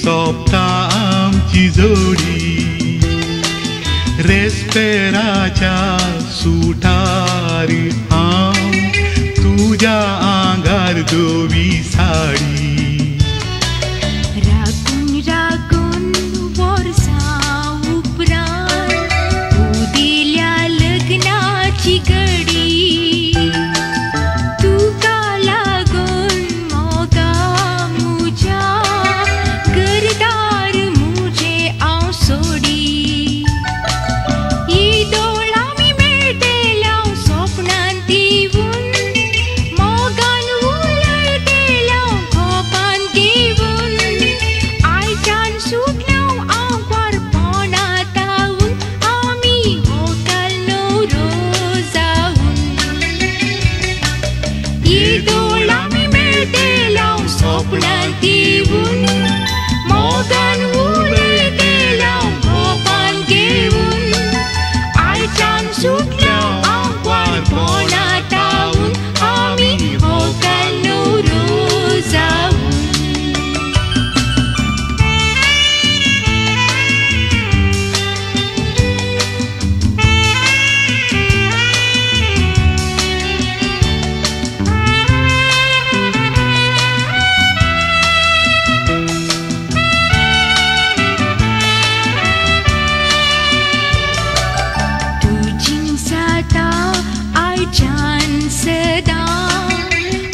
सोंपता आमची जोडी रेस्पेराच्या सुटार हांव तुज्या आंगार धवी साडी राखून राखून वर्सां उपरांत तूं दिल्या लग्नाची घडी तुका लागून मोगा म्हज्या घरदार म्हजें हांव सोडी मोगान उलयतलो गोपान घेवन आयच्यान सुटलो हांव ग्वारपोणा तावन आमी होकाल न्हवरो जावन.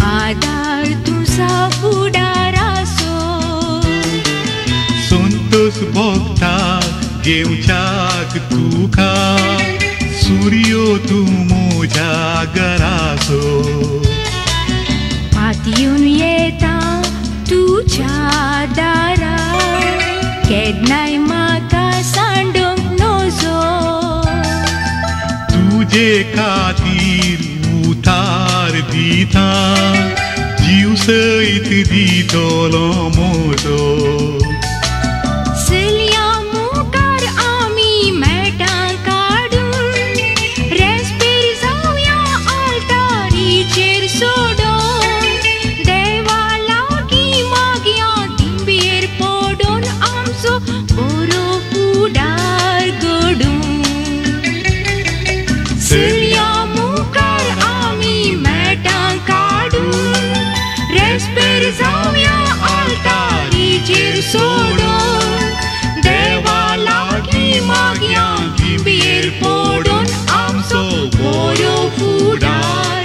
आदार तुझा फुडाराचो संतोष भोगता घेवच्याक तुका सुर्यो तूं म्हज्या घराचो पातयेवन येता तुज्या दारा केन्नाय म्हाका सांडूंक नजो तुजे खातीर उतार दिता जीव सयत दितलो म्हजो चलया मुखार आमी मेटां काडून रेस्पेर जावया आल्तारीचेर सोडून देवा लागीं मागया दिंबेर पडून आमचो बरो फुडार घडून चलया मुखार आमी मेटां काडून रेस्पेर जावया आल्तारीचेर सोडून देवा लागीं मागया दिंबेर पडून आमचो बरो फुडार.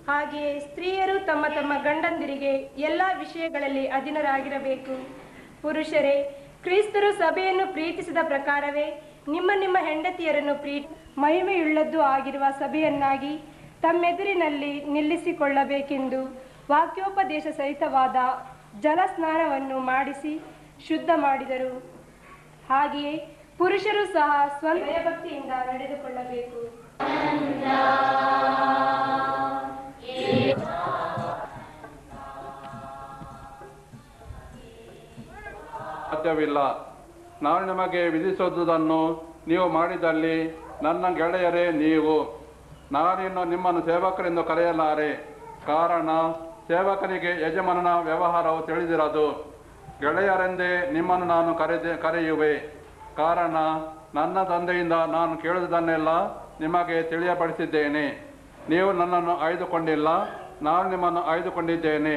ಹಾಗೆಯೇ ಸ್ತ್ರೀಯರು ತಮ್ಮ ತಮ್ಮ ಗಂಡಂದಿರಿಗೆ ಎಲ್ಲ ವಿಷಯಗಳಲ್ಲಿ ಅಧೀನರಾಗಿರಬೇಕು. ಪುರುಷರೇ, ಕ್ರಿಸ್ತರು ಸಭೆಯನ್ನು ಪ್ರೀತಿಸಿದ ಪ್ರಕಾರವೇ ನಿಮ್ಮ ನಿಮ್ಮ ಹೆಂಡತಿಯರನ್ನು ಮಹಿಮೆಯುಳ್ಳದ್ದು ಆಗಿರುವ ಸಭೆಯನ್ನಾಗಿ ತಮ್ಮೆದುರಿನಲ್ಲಿ ನಿಲ್ಲಿಸಿಕೊಳ್ಳಬೇಕೆಂದು ವಾಕ್ಯೋಪದೇಶ ಸಹಿತವಾದ ಜಲಸ್ನಾನವನ್ನು ಮಾಡಿಸಿ ಶುದ್ಧ ಮಾಡಿದರು. ಹಾಗೆಯೇ ಪುರುಷರು ಸಹ ಸ್ವಂತ ಭಯಭಕ್ತಿಯಿಂದ ನಡೆದುಕೊಳ್ಳಬೇಕು. ಸಾಧ್ಯವಿಲ್ಲ. ನಾನು ನಿಮಗೆ ವಿಧಿಸುವುದನ್ನು ನೀವು ಮಾಡಿದಲ್ಲಿ ನನ್ನ ಗೆಳೆಯರೇ ನೀವು. ನಾನಿನ್ನು ನಿಮ್ಮನ್ನು ಸೇವಕರೆಂದು ಕರೆಯಲಾರೆ, ಕಾರಣ ಸೇವಕನಿಗೆ ಯಜಮಾನನ ವ್ಯವಹಾರವು ತಿಳಿದಿರದು. ಗೆಳೆಯರೆಂದೇ ನಿಮ್ಮನ್ನು ನಾನು ಕರೆಯುವೆ, ಕಾರಣ ನನ್ನ ತಂದೆಯಿಂದ ನಾನು ಕೇಳಿದುದನ್ನೆಲ್ಲ ನಿಮಗೆ ತಿಳಿಯಪಡಿಸಿದ್ದೇನೆ. ನೀವು ನನ್ನನ್ನು ಆಯ್ದುಕೊಂಡಿಲ್ಲ, ನಾನು ನಿಮ್ಮನ್ನು ಆಯ್ದುಕೊಂಡಿದ್ದೇನೆ.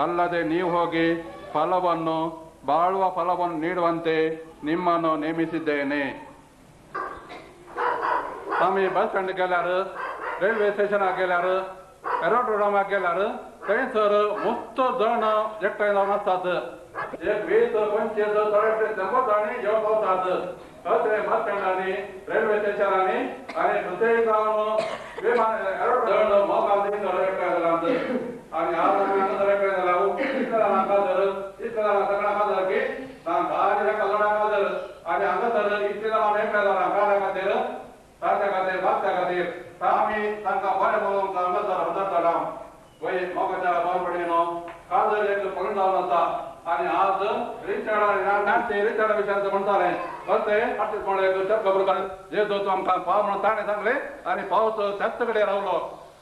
ಅಲ್ಲದೆ ನೀವು ಹೋಗಿ ಫಲವನ್ನು, ಬಾಳುವ ಫಲವನ್ನು ನೀಡುವಂತೆ ನಿಮ್ಮನ್ನು ನೇಮಿಸಿದ್ದೇನೆ. आमी बस स्टँड गेल्यार, रेल्वे स्टेशनाक गेल्यार, एरोड्रोमाक गेल्यार थंयसर मस्त जण एकठांय जावन आसतात. एक 20 25 30 100 जाणी येवन पावतात. अशें बस स्टँडांनी, रेल्वे स्टेशनांनी आनी दुसरे जावन विमान एरोड्रोम मोगान थंयसर एकठांय जाल्यात. आनी आज आमी हांगासर एकठांय जाल्या, इतले जाणां खाजर, इतले जाणां सगळ्यां खाजर की भारी कल्लोडा खाजर. आनी हांगासर इतले जाणां एकठांय जाल्या कार्या खातीर, ताच्या खातीर, भागच्या खातीर. आमी तांकां बरें म्हणून हांगासर हजर जाल्या. वय मोगाच्या बरोबरीनो काजर एक पगड जावन आसा. आनी आज रिचर्ड आनी नान्सी रिचर्ड विशयान म्हणटाले अशें आर्टिस्ट म्हणून एक चक्क जेजू तूं आमकां पाव म्हणून ताणें सांगलें आनी पावस त्याच कडेन रावलो.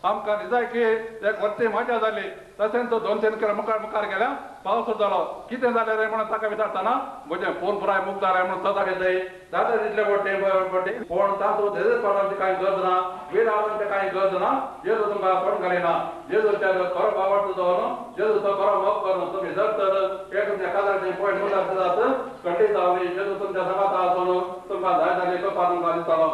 आमकां निजायकी एक व्हडली मजा जाली. तशेंच 2-3 किलो मुखार मुखार गेल्या पावस जालो. कितें जालें रे म्हणून ताका विचारतना म्हजें फोन पुराय मुख जालें म्हणून सदां जाय जाता तितले व्हडले पूण तातूंत देजपणाची कांय गरज ना, विरावांची कांय गरज ना. जेजू तुमकां फोन घालिना. जेजूच्या खरो बावडतो जावन जेजूचो खरो मोग करून तुमी जर तर हे तुमच्या काजाराचे पॉयंट मुखार दितात खंडीत जावनी जेजू तुमच्या सांगाता आसून तुमकां जाय जाली कृपा तुमकां दितलो.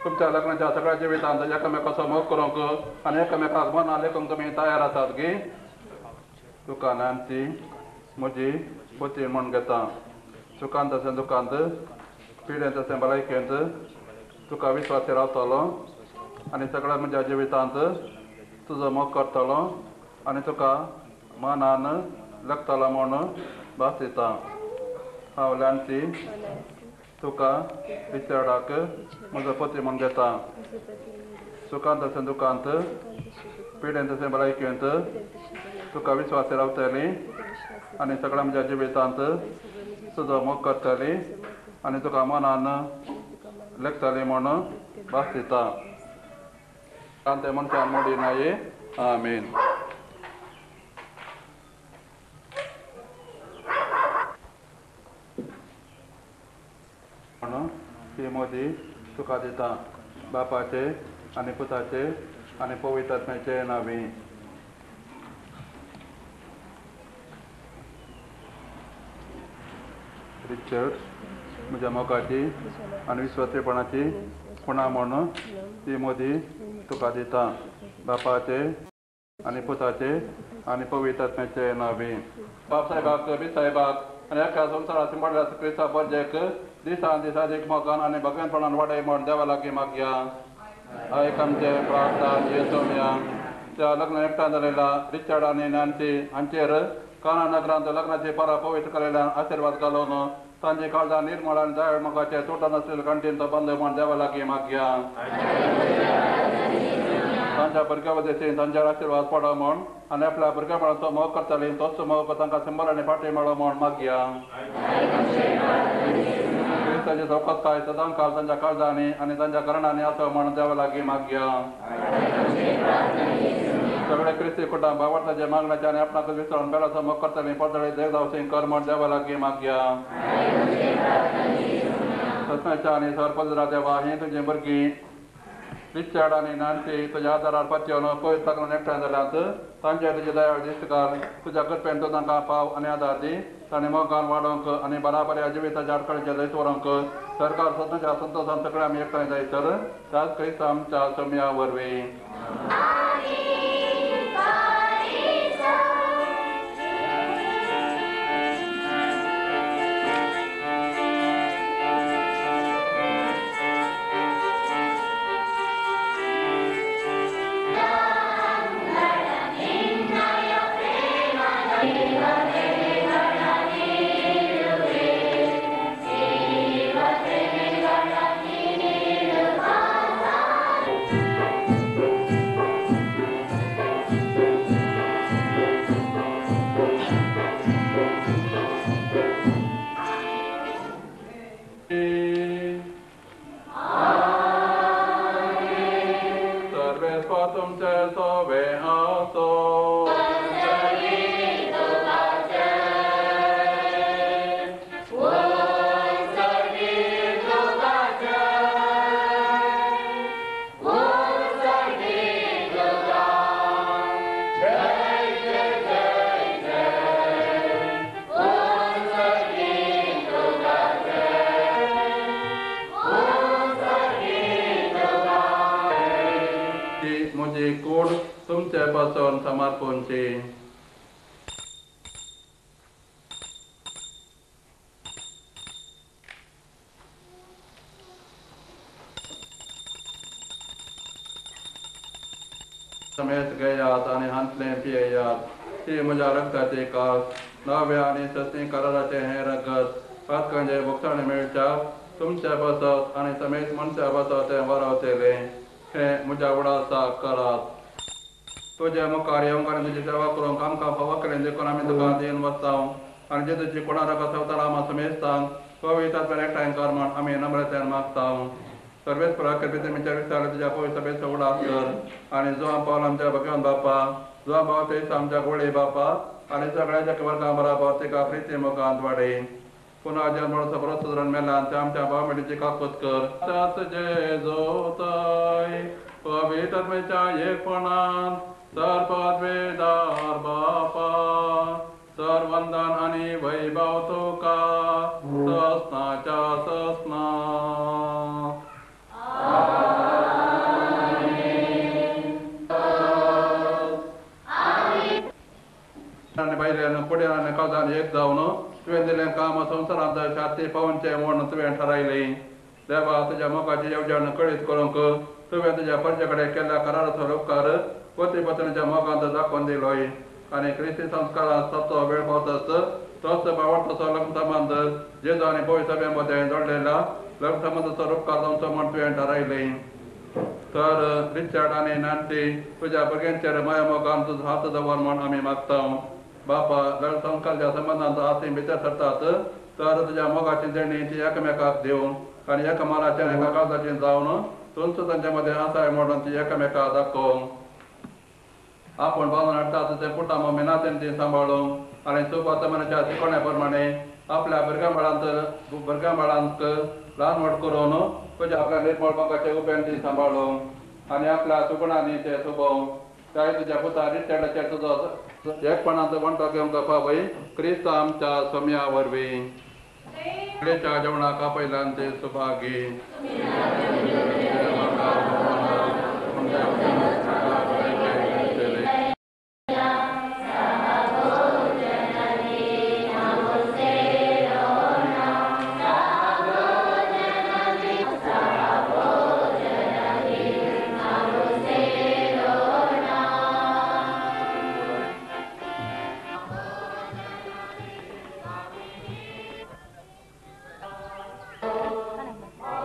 तुमच्या लग्नाच्या सगळ्या जिवितांत एकामेकाचो मोग करूंक आनी एकामेकाक मनां लेखूंक तुमी तयार आसात गी? तुका नान्सी म्हजी पोती म्हूण घेता. सुखांत तशें दुखांत, पिडेंत तशें भलायकेंत तुका विस्वासी रावतलो आनी सगळ्या म्हज्या जिवितांत तुजो मोग करतलो आनी तुका मनान लखतलो म्हूण भास दिता. हांव नान्सी तुका रिचर्डाक म्हजो पती म्हूण घेता. सुखांत तशें दुखांत, पिडेंत तशें भलायकेंत तुका विस्वासी रावतली आनी सगळ्या म्हज्या जिवितांत तुजो मोग करतली आनी तुका मनान लेखतली म्हूण भास दिता. ते मनशान मोडी नाये. आमीन. ही मोदी तुका दिता बापाचे आनी पुताचे आनी पवित्र आत्म्याचे नांवी. रिचर्ड म्हज्या मोगाची आनी विस्वासीपणाची खुणा म्हूण ती मोदी तुका दिता बापाचे आनी पुताचे आनी पवित्र आत्म्याचे नांवी. बाप साहेबाक, बी साहेबाक आनी एका संवसारात सिंपडल्या क्रिस्ता बर्जेक दिसान दिसा एक मोगान आनी भगवंतपणान वाडय म्हूण देवा लागीं मागया. आयक आमचे प्रार्थना येसोमया. त्या लग्न एकठांय जालेल्या रिचर्ड आनी नान्सी हांचेर काना नगरांत लग्नाची परां पवित्र केल्ल्यान आशिर्वाद घालून तांची काळजां निर्मळ आनी दयाळ मोगाचे तुटन आसलेले कंठीन तो बंद म्हूण देवा लागीं मागया. तांच्या भुरग्या वदेशीन तांचेर आशिर्वाद पडो म्हूण आनी आपल्या भुरगेपणाचो मोग करताली तोच मोग तांकां शंबर आनी फाटी मेळो म्हूण मागया. क्रिस्ताची चौकसकाय सदां काल तांच्या काळजांनी आनी तांच्या करणांनी आसो म्हूण देवा लागीं मागया. सगळे क्रिस्ती कुटुंब बावडताचे मागण्याचे आनी आपणाक विसरून बेलाचो मोग करताली परतळे देव जावसी कर म्हूण देवा लागीं मागया. सस्म्याच्या आनी सरपंच देवा ही तुजी भुरगीं रिचर्ड आनी नान्सी तुज्या आदारार पत्योन पयस ताका एकठांय जाल्यात तांचे तुजे दयाळ दिश्ट घाल. तुज्या कृपेन तूं तांकां पाव आनी आदार दी. तांणी मोगान वाडोवंक आनी बराबऱ्या जिविताच्या आडखळीचेर जैत व्हरूंक सरकार स्वताच्या संतोषान सगळे आमी एकठांय जाय सर त्याच क्रिस्त आमच्या सोम्या वरवीं. तुमचे पासून समर्पणची. समेत घेयात आनी हांतलें पियेयात. ती म्हज्या रगताची कास नव्या आनी सस्ती कराराचें हें रगत पातकांचे भोगसाणे मेळच्या तुमच्या पासत आनी समेत मनशा पासत तें वारावतलें. हें म्हज्या उडासाक करात. तुज्या मुखार येवंक आनी तुजी सेवा करूंक आमकां फावो केलें देखून आमी तुका देन वचता आनी जे तुजी कोणाक सवतार आमा समेजता पवित्र आत्म्यान एकठांय कर म्हण आमी नम्रतेन मागता. सर्वेस्परा कृपेच्या विचार तुज्या पवित्र सभेचो उडास कर आनी जो पावल आमच्या भगवान बापा जो भाव तेच आमच्या गोळे बापा आनी सगळ्याच्या वर्गां बराबर तिका प्रिती मुखांत वाडय. पुन्हा जन्म परत सुदरण मेला ते आमच्या भाव मेळीची काकूत कर. जय जोतय पवित्र आत्म्याच्या एकपणान सर्ववेदार बापा सर्वंदन आनी वैभव तुका ससनाच्या ससना. आनी भायल्यान फुडें आनी काळजान एक जावन तुवें दिलें काम संवसारांत शांती पावोवचें म्हूण तुवें थारायलें. देवा तुज्या मोगाची येवजण कळीत करूंक तुवें तुज्या परजे कडेन केल्ल्या कराराचो उपकार पती पत्नीच्या मोगांत दाखोवन दिलोय आनी क्रिस्ती संस्कारांत ताचो वेळ पावताच तोच बावडतसो लग्न संबंद जेजू आनी भोव सभे मदें जोडलेल्या लग्न संबंदाचो उपकार जावचो म्हूण तुवें थारायलें. तर रिचार्ड आनी नांटी तुज्या भुरग्यांचेर माया मोगान तुजो हात दवर म्हूण आमी मागता. बापा लग्न संस्काराच्या संबंदांत आती भितर सरतात तर तुज्या मोगाची देणी ती एकामेकाक दिवन आनी एका मनाचें एका काळजाचें जावन तुमचो तांच्या मदें आसाय म्हणून ती एकामेकाक दाखोवंक. आपूण बांदून हाडटा तें पुता मम्मी नातेन ती सांबाळूंक आनी सुपातमनाच्या शिकवण्या प्रमाणे आपल्या भुरग्यां बाळांक ल्हान व्हड करून तुज्या आपल्या निर्मळ मोगाचे उपेन ती सांबाळूंक आनी आपल्या सुगुणांनी ते सोबोवंक. त्या तुज्या पुता रिचार्डाचेर तुजो एकपणांत वणटो घेवंक फावय क्रिस्त आमच्या सोम्या वरवीं. जेवणाक आपयल्यान ते सुभागी.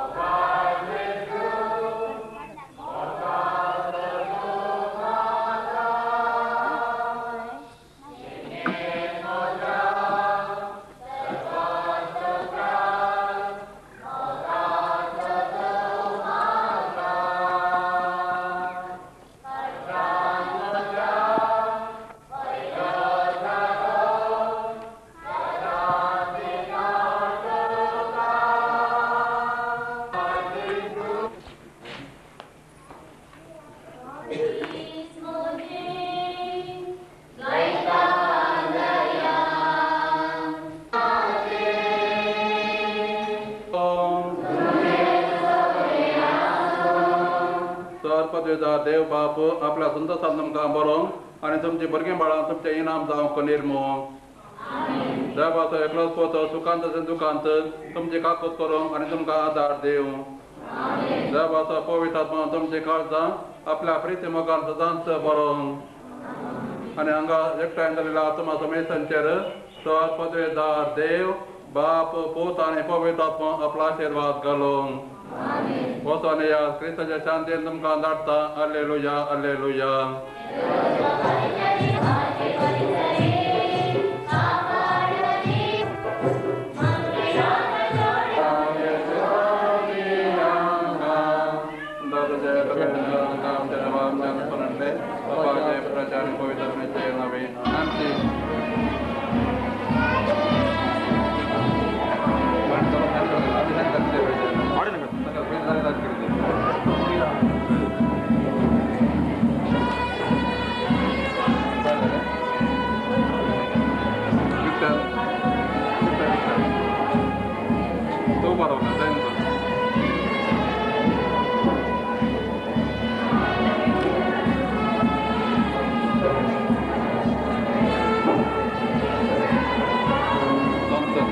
Bye. सर पदवेदार देव बाप आपल्या सुंदर तुमकां बरोवंक आनी तुमची भुरगीं बाळां तुमचें इनाम जावंक निर्मू. देवाचो एकलोच पोत सुखांत दुखांत तुमची काकूत करूंक आनी तुमकां आदार दिवं. देवाचो पवित्र आत्मा तुमची काळजां आपल्या प्रिती मोगान सदांच बरोवंक आनी हांगा एकठांय जाल्ल्या आत्मा समेतांचेर सर पदवेदार देव बाप पूत आनी पवित्र आत्मा आपला आशिर्वाद घालूंक. वचोन या क्रिस्ताच्या शांतीन तुमकां धाडटा. Alleluia alleluia. Thompson.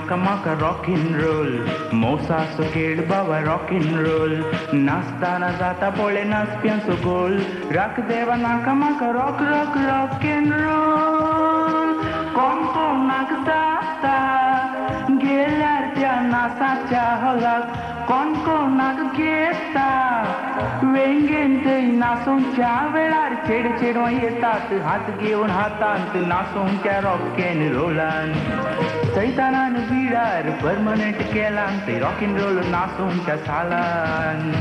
नाका म्हाका रॉक एन रोल, मोसाचो खेळ बाबा रॉक एन रोल, नाचताना जाता पळय नाचप्यांचो गोल, राख देवा नाका म्हाका rock rock rock and roll. कोण कोणाक जाता गेल्यार त्या नासाच्या हॉलाक, कोण कोणाक घेता वेंगेन थंय नाचोवच्या वेळार, चेड चेडवां येतात हात घेवन हातांत नाचोवच्या रॉक एन रोलान, सैतानान बिडार परमनंट केलां थंय रॉक एन रोल नाचोवच्या सालान.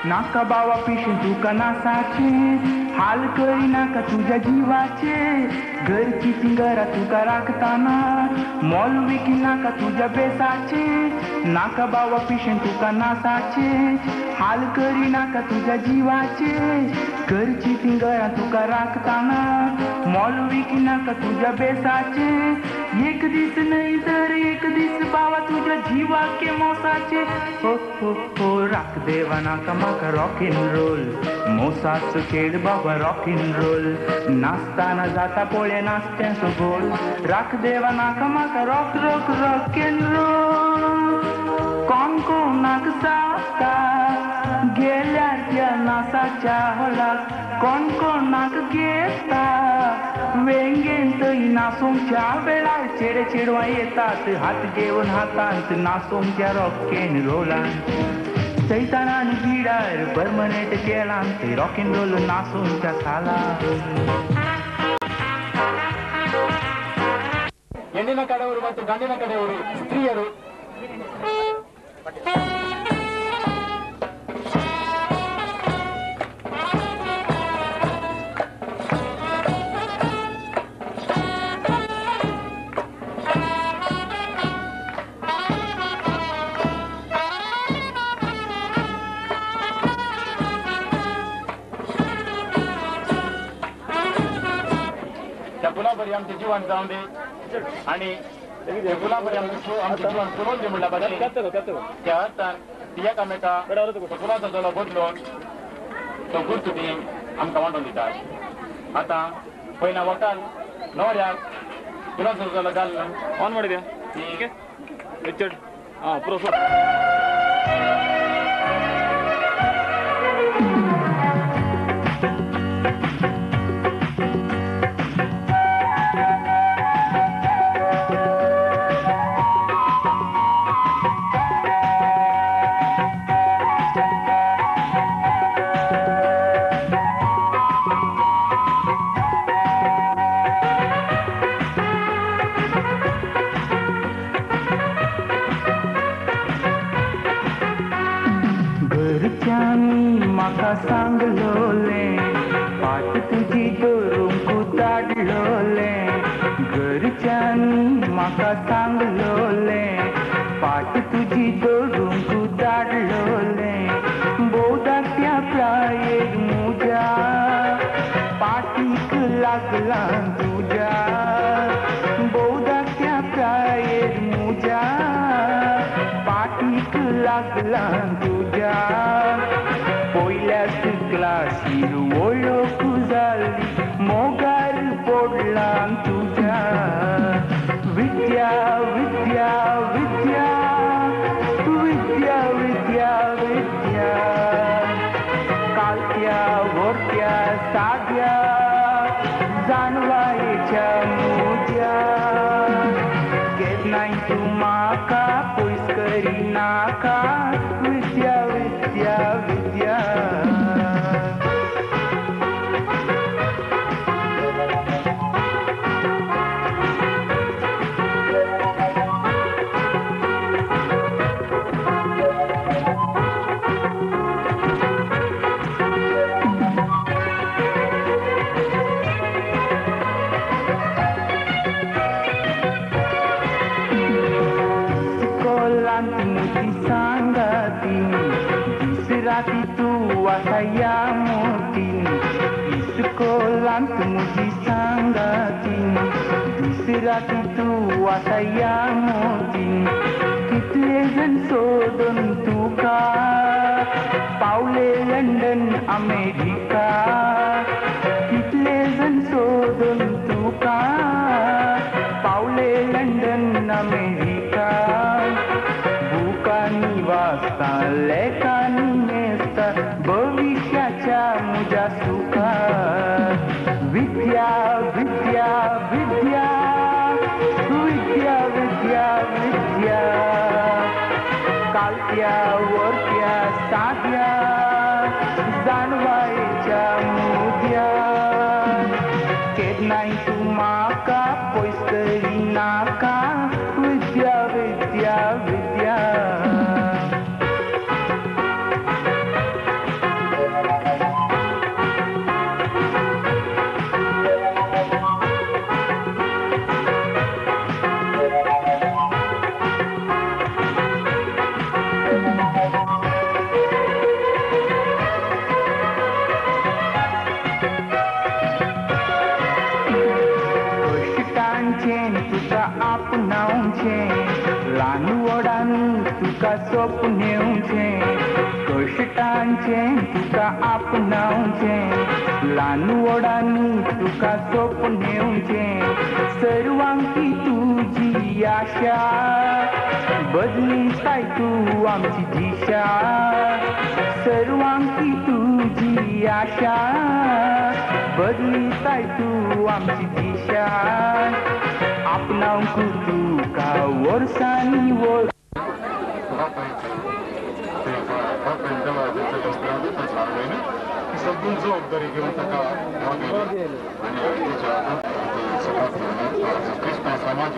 नाका बाबा पिशें तुका नासाचें, हाल करी नाका तुज्या जिवाचे, घरची ती घरा तुका राखताना, मोल विकी नाका तुज्या बेसाचें, नाका बाबा पिशें तुका नासाचें, हाल करी नाका तुज्या जिवाचे, घरची ती घरा तुका राखताना, मोल विकी नाका तुज्या बेसाचें, एक दीस न्हय तर एक दीस बाबा तुज्या जिवाके मोसाचे, हो हो हो राख देवा नाका म्हाका रॉक एन रोल, मोसाचो खेळ बाबा रॉक एन रोल, नाचताना जाता पळय नाचप्यांचो गोल, राख देवा नाका म्हाका rock rock rock and roll. कोण कोणाक जाता गेल्यार त्या नासाच्या हॉलाक, कोण कोणाक घेता वेंगेन थंय नाचोवच्या वेळार, चेडे चेडवां येतात हात घेवन हातांत नाचोवच्या रॉक एन रोलान, सैतानान बिडार परमनंट केलां थंय रॉक एन रोल नाचोवच्या सालान. ಹೆಣ್ಣಿನ ಕಡೆಯವರು ಮತ್ತು ಗಂಡಿನ ಕಡೆಯವರು ಸ್ತ್ರೀಯರು त्या फुलाबरी आमचें जीवन जावं दी आनी ते फुलाबरी आमचें जीवन फुलोवन दी म्हणल्या भाशेन त्या अर्थान ती एकामेका फुलाचो जलो बदलून तो गुर्त ती आमकां वांटून दितात. आतां पयल्या वकाल न्हवऱ्याक फुलाचो जलो घालून ऑन ಮಾಡಿದ್ಯಾ ರಿಚರ್ಡ್ ಹಾಂ ಪ್ರೋಸೋ. घरच्यांनी म्हाका सांगलोलें फाट तुजी धरूंक धाडलोलें, घरच्यांनी म्हाका सांगलोलें फाट तुजी धरूंक धाडलोलें, भोव धाकट्या प्रायेर म्हज्या पाटीक लागलां तुज्या, भोव धाकट्या प्रायेर म्हज्या पाटीक लागलां तुज्या, पयल्याच क्लासीर वळख जाली मोगार पडलां तुज्या, विद्या विद्या विद्या विद्या विद्या विद्या, कालत्या वरत्या साद्या जाणवायेच्या म्हज्या, केन्नाय तूं म्हाका पयस करिनाका, विद्या विद्या विद्या. या मोतीन इस्कोलांत मुजी सांगातीन दीस राती तूं आसा या मोतीन कितले जण सोदून तुका पावले लंडन अमेरिका कितले जण सोदून तुका पावले लंडन अमेरिका बुकांनी वाचता लेखांनी मेजता भविष्याच्या मुज्या सुखा विद्या विद्या विद्या विद्या विद्या विद्या कालत्या वरत्या साध्या जाणवायच्या मुद्या केन्नाय तूं म्हाका पयस करिनाका विद्या विद्या विद्या. ल्हान व्हडांनी तुका सपनेवचें कश्टांचें तुका आपणावचें ल्हान व्हडांनी तुका सपनेवचें सर्वांकी तुजी आशा बदली काय तूं आमची दिशा सर्वांकी तुजी आशा बदली काय तूं आमची दिशा आपणावंक तुका वर्सांनी वर्स. सगळी जबाबदारी घेवन ताका आनी क्रिस्तांव समाज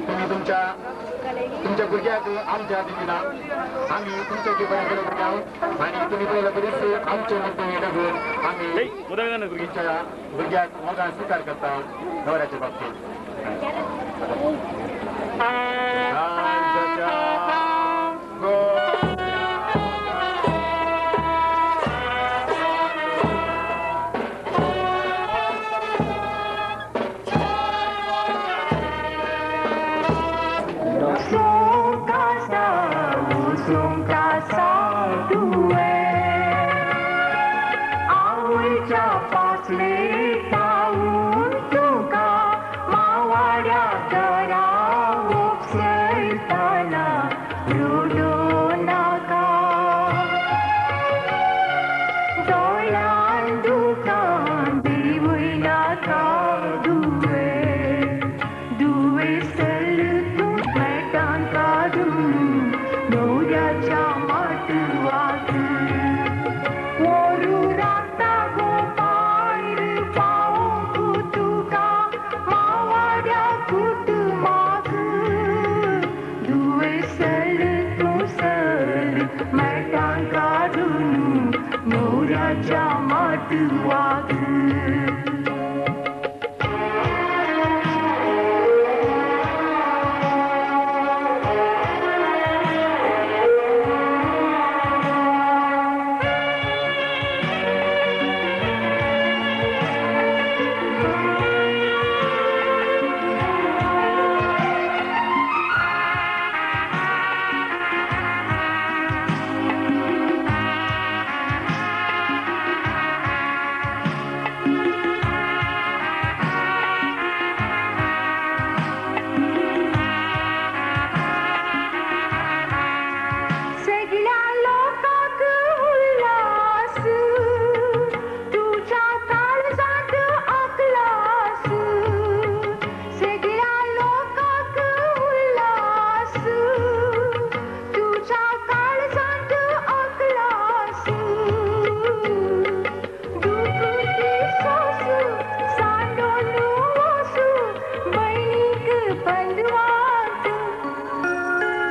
तुम्ही तुमच्या तुमच्या भुरग्याक आमच्या हाती दिला आमी तुमच्या बरें करत आहोत आनी तुमी पयले बरेच आमचे मत आमी तुमच्या भुरग्याक मोगान स्विकार करता नवऱ्याच्या बाबतीत.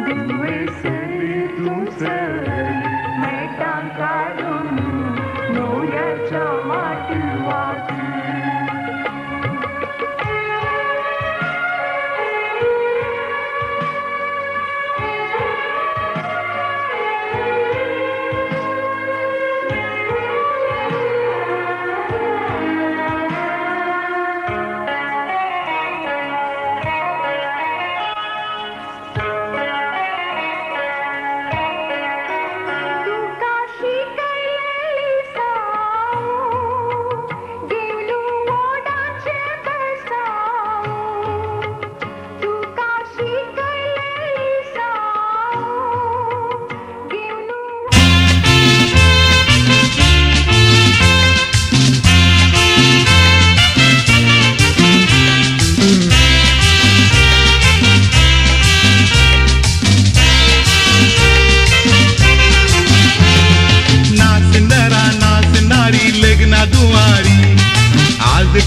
दुवेसर तूं सर मेटां काडून नोयाच्या माटवाक.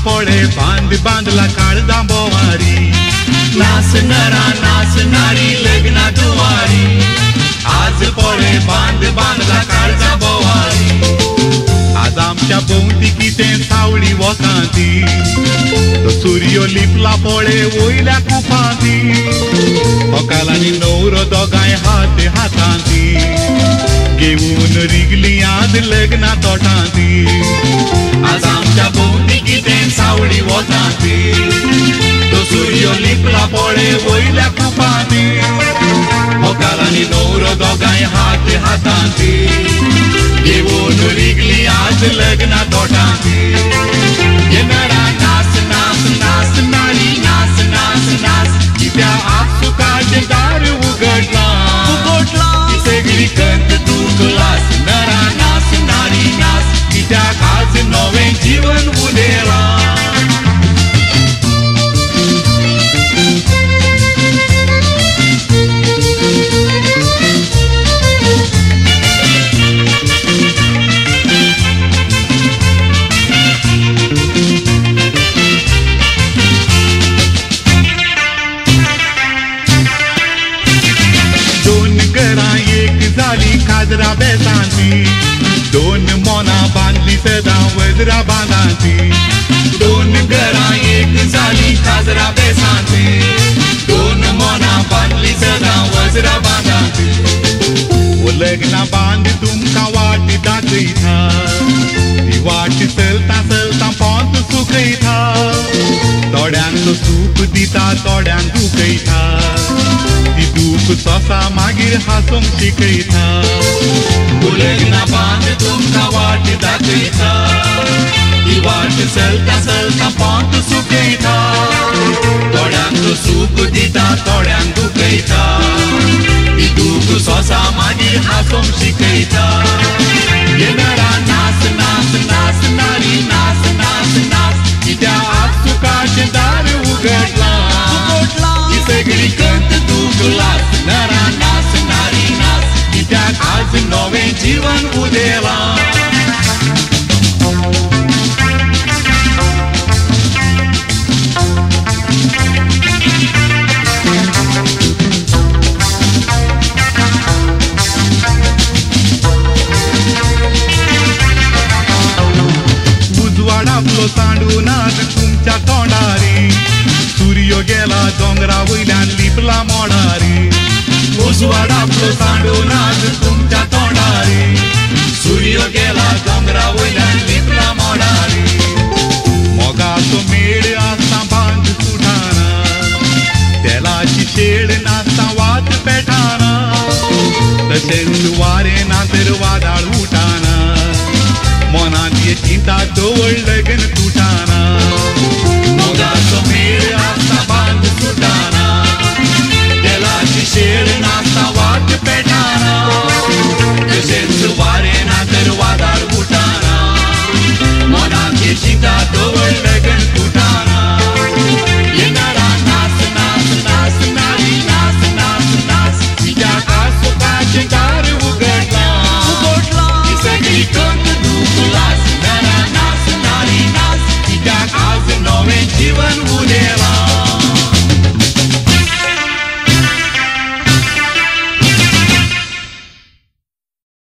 पोळे बांद बांदला काळजा बोवारी नास नरा नास नारी लग्ना दुवारी आज पोळे बांद बांदला काळजा बोवारी. आज आमच्या भोंवती कितें सावळी वोतांती तो सुर्यो लिपला पोळे वयल्या कुपांती होकाल आनी न्हवरो दोगांय हात हातांती घेवन रिगली आज लग्ना तोटांती. आज आमच्या भोंवती कितें सावळी वोतांती तो सुर्यो लिपला पोळे वयल्या कुपांती होकाल आनी न्हवरो दोगांय हात हातांती घेवन रिगली आज लग्ना तोटांती. नरा नास नास नास नारी नास नास नास कित्या आपसुकाचें दार उगडलां उगडलां सगळी कंत दूख लास नरा नास नारी नास कित्याक आज नवें जीवन उदेलां. काजरा बेसांती दोन मोना बांदली सदां वज्रा बांदांती दोन घरां एक जाली काजरा बेसांती दोन मोना बांदली सदां वज्रा बांदांती. ओ लग्ना बांद तुमकां वाट दाखयता ती वाट चलता चलता पोंत सुकयता थोड्यांक तो सूख दिता थोड्यांक दुखयता ती दूख सोसा मागीर हांसूंक शिकयता. लग्ना बांद तुमकां वाट दाखयता ती वाट चलता चलता पोंत सुकयता थोड्यांक तो सूख दिता थोड्यांक दुखयता ती दूख सोसा मागीर हांसूंक शिकयता. नरा नास नास नास नारी नास नास नास कित्या आपसुकाचें दार उगडलां ही सगळी कंत दूख लास नरा नास नारी नास कित्याक आज नवें जीवन उदेलां. उजवाडांतलो सांडून आज तुमच्या तोंडारी सुर्यो गेला दोंगरा वयल्यान लिपला मोडारी उजवाडांतलो सांडून आज तुमच्या तोंडारी सुर्यो गेला दोंगरा वयल्यान लिपला मोडारी. मोगाचो मेळ आसता बांद सुटाना तेलाची शेळ नासता वात पेटाना तशेंच वारें ना तर वादाळ उठाना मनांत ये चिंता दवळ लग्न तुटाना.